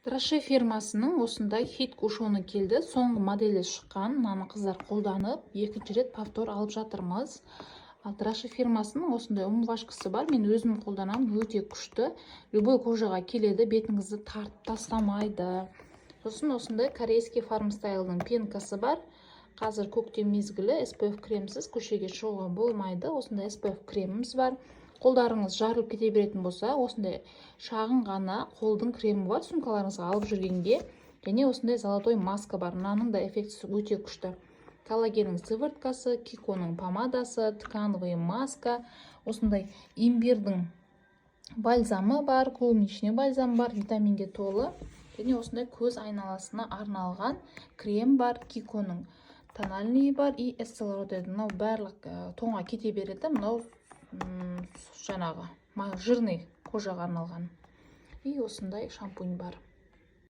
Драше фирмасының осындай хит кушоны келді, соңғы моделі шыққан. Мынаны қыздар қолданып, екінші рет повтор алып жатырмыз. Ал Драше фирмасының осындай умывашкасы бар, мен өзім қолданамын, өте күшті, любой кожаға келеді, бетіңізді тартып тастамайды. Сосын осындай корейский Фармстайлдың пенкасы бар. Қазір көктем мезгілі, SPF кремсіз көшеге шығуға болмайды. Осындай SPF креміміз бар. Қолдарыңыз жарылып кете беретін болса, осындай шағын ғана қолдың кремі бар, сумкаларыңызға алып жүргенге. Және осындай золотой маска бар, мынаның да эффектісі өте күшті. Коллагеннің сывороткасы, Киконың помадасы, тканевый маска, осындай имбирдің бальзамы бар, клубничный бальзам бар, витаминге толы. Және осындай көз айналасына арналған крем бар, Киконың тональный бар и Estee Lauder. Мынау барлық тонға кете береді, мынау жаңағы жирный кожаға арналған. И осындай шампунь бар.